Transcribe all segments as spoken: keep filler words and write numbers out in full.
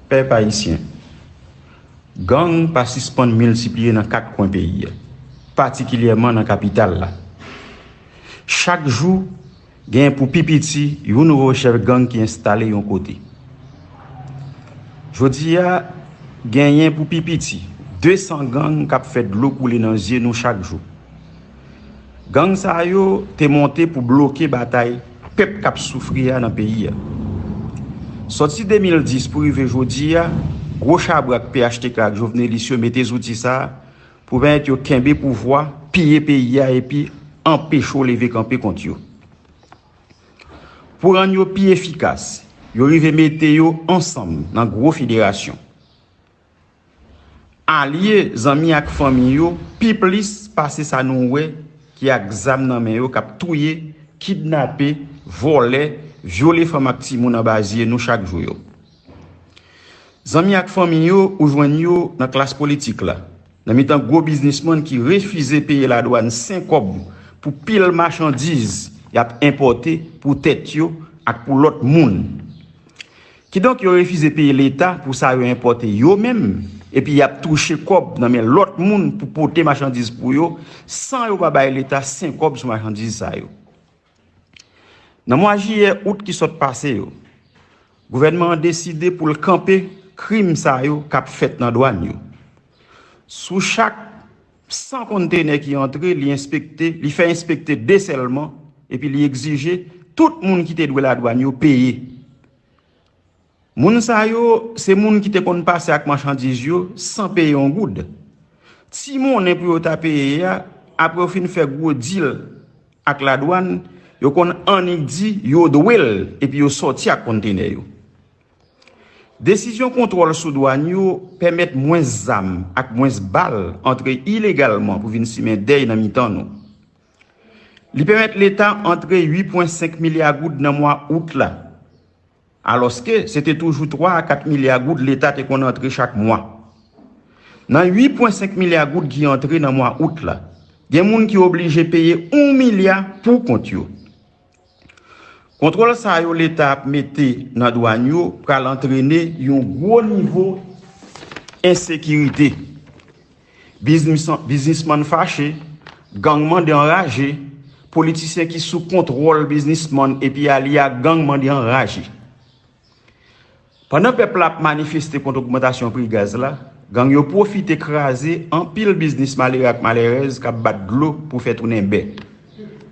Pèp ayisyen, gang pa sispann miltipliye nan kat kwen peyi a, patikilyèman nan kapital la. Chak jou, genyen pou pi piti yon nouvo chèf gang ki enstale yon kote. Jodi a, genyen pou pi piti de san gang k ap fè dlo koule nan zye nou chak jou. Gang sa yo te monte pou bloke batay pèp k ap soufri a nan peyi a. Sòti de mil dis pou rive jodi a, gwo chabrak P H T K ak Jovenelis yo mete zouti sa a pou pèmèt yo kenbe pouvwa, piye peyi a epi anpeche w leve kanpe kont yo. Pou rann yo pi efikas, yo rive mete yo ansanm nan gwo federasyon. Alye, zanmi ak fanmi yo pi plis pase sa nou wè ki ak zam nan men yo k ap touye, kidnape, vòlè, vyole fanm ak timoun anba zye nou chak jou yo. Zanmi ak fanmi yo ou jwenn yo nan klas politik la, nan mitan gwo biznismann ki refize peye ladwàn senkòb pou pil machandiz y ap enpòte pou tèt yo ak pou lòt moun. Kidonk, yo refize peye Leta pou sa yo enpòte yo menm, epi y ap touche kòb nan men lòt moun pou pote machandiz pou yo, san yo pa bay Leta senkòb sou machandiz sa yo. Nan mwa jiyè, out ki sot pase yo, gouvènman an deside pou l kanpe krim sa yo k ap fèt nan dwàn yo. Sou chak san kontenè ki antre, li enspekte, li fè enspekte de sèlman, epi li egzije tout moun ki te dwe ladwàn yo peye. Moun sa yo, se moun ki te konn pase ak machandiz yo san peye yon goud. Ti monnen pou yo ta peye a, apre yo fin fè gwo dil ak ladwàn, yo konn annik di yo dwe l, epi yo sòti ak kontenè yo. Desizyon kontwòl sou dwàn yo pèmèt mwens zam ak mwens bal antre ilegalman pou vin simen dèy nan mitan nou. Li pèmèt Leta antre uit pwen senk milya goud nan mwa out la, alòske se te toujou twa a kat milya goud Leta te konn antre chak mwa. Nan uit pwen senk milya goud ki antre nan mwa out la, gen moun ki oblije peye yon milya pou kont yo. Kontwòl sa yo Leta ap mete nan dwàn yo pral antrene yon gwo nivo ensekirite. Biznis-, biznismann fache, gang mande anraje, politisyen ki sou kontwòl biznismann epi alye ak gang mande anraje. Pandan pèp la ap manifeste kont ogmantasyon pri gaz la, gang yo pwofite kraze anpil biznis malere ak malerèz k ap bat dlo pou fè tounen bè.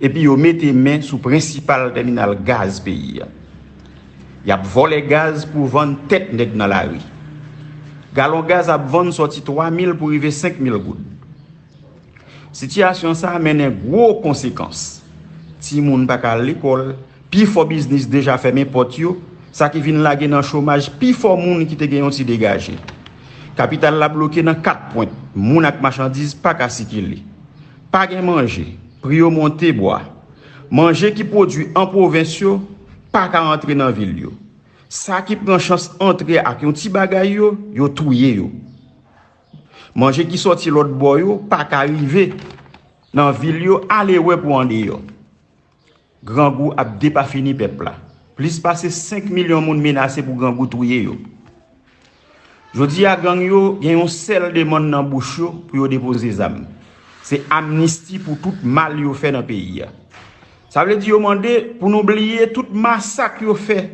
Epi yo mete men sou prensipal tèminal gaz peyi a. Y ap vòlè gaz pou vann tèt nèg nan lari. Galon gaz ap vann sòti twa mil pou rive senk mil goud. Sitiyasyon sa a mennen gwo konsekans. Timoun pa ka al lekòl, pifò biznis deja fèmen pòt yo, sa ki vin lage nan chomaj pifò moun ki te gen yon ti degaje. Kapital la bloke nan kat pwent, moun ak machandiz pa ka sikile. Pa gen manje, pri yo monte bwa. Manje ki pwodui an pwovens yo pa ka antre nan vil yo. Sa ki pran chans antre ak yon ti bagay yo, yo touye yo. Manje ki sòti lòt bò yo pa ka rive nan vil yo, ale wè pou andeyò. Grangou ap depafini pèp la. Plis pase senk milyon moun menase pou grangou touye yo. Jodi a, gang yo gen yon sèl demann nan bouch yo pou yo depoze zam. Se amnisti pou tout mal yo fè nan peyi a. Sa vle di yo mande pou nou bliye tout masak yo fè,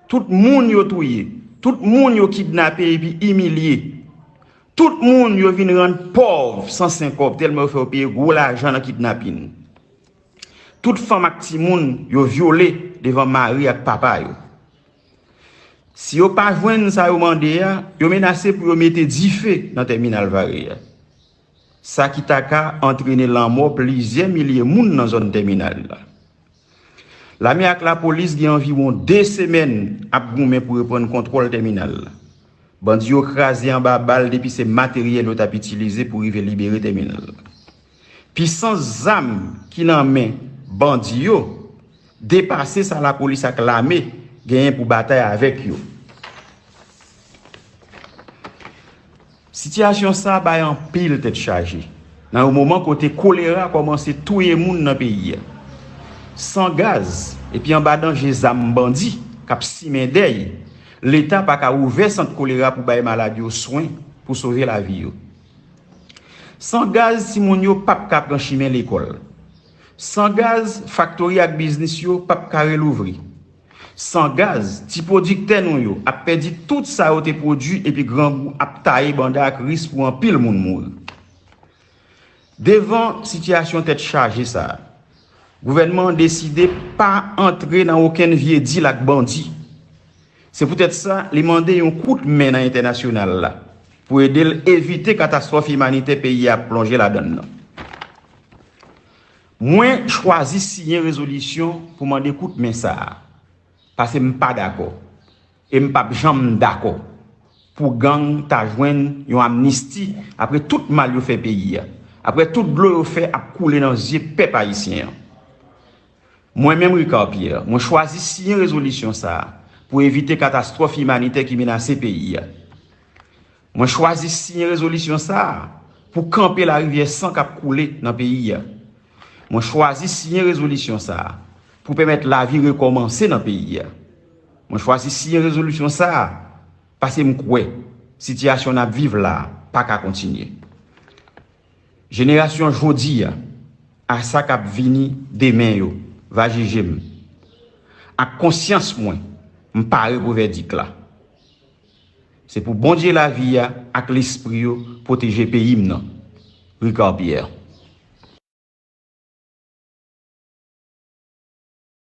tout moun yo touye, tout moun yo kidnape epi imilye. Tout moun yo vin rann pòv san senkòb tèlman yo fè yo peye gwo lajan nan kidnapin. Tout fanm ak timoun yo vyole devan mari ak papa yo. Si yo pa jwenn sa yo mande a, yo menase pou yo mete dife nan tèminal Vare a. Sa ki ta ka antrene lanmò plizyè milye moun nan zòn tèminal la. Lame ak lapolis gen anviwon de semèn ap goumen pou reprann kontwòl tèminal la. Bandi yo kraze anba bal depi se materyèl yo t ap itilize pou rive libere tèminal la. Pisans zam ki nan men bandi yo depase sa lapolis ak lame genyen pou batay avèk yo. Sitiyasyon sa bay anpil tèt chaje, nan yon moman kote kolera kòmanse touye moun nan peyi a. San gaz, epi anba danje zam bandi k ap simen dèy, Leta pa ka ouvè sant kolera pou bay malad yo swen, pou sove lavi yo. San gaz, timoun yo p ap ka pran chimen lekòl. San gaz, faktori ak biznis yo p ap ka relouvri. San gaz, ti pwodiktè nou yo ap pèdi tout sa yo te pwodui epi grangou ap taye banda ak ris pou anpil moun mouri. Devan sitiyasyon tèt chaje sa a, gouvènman an deside pa antre nan okenn vye dil ak bandi. Se poutèt sa, li mande yon kout men nan entènasyonal la pou ede l evite katastwòf imanitè peyi a ap plonje ladan l nan. Mwen chwazi siyen rezolisyon pou mande kout men sa a, paske m pa dakò, e m p ap janm dakò pou gang ta jwenn yon amnisti apre tout mal yo fè peyi a, apre tout dlo yo fè ap koule nan zye pèp ayisyen an. Mwen menm, Ricard Pierre, mwen chwazi siyen rezolisyon sa a pou evite katastwòf imanitè ki menase peyi a. Mwen chwazi siyen rezolisyon sa a pou kanpe larivyè san k ap koule nan peyi a. Mwen chwazi siyen rezolisyon sa a pou pèmèt lavi rekòmanse nan peyi a. Mwen chwazi siyen rezolisyon sa a paske m kwè sitiyasyon n ap viv la a pa ka kontinye. Jenerasyon jodi a, a sa k ap vini demen yo, va jije m. Ak konsyans mwen, m pare pou vèdik la. Se pou Bondye lavi a ak lespri yo pwoteje peyi m nan. Ricard Pierre.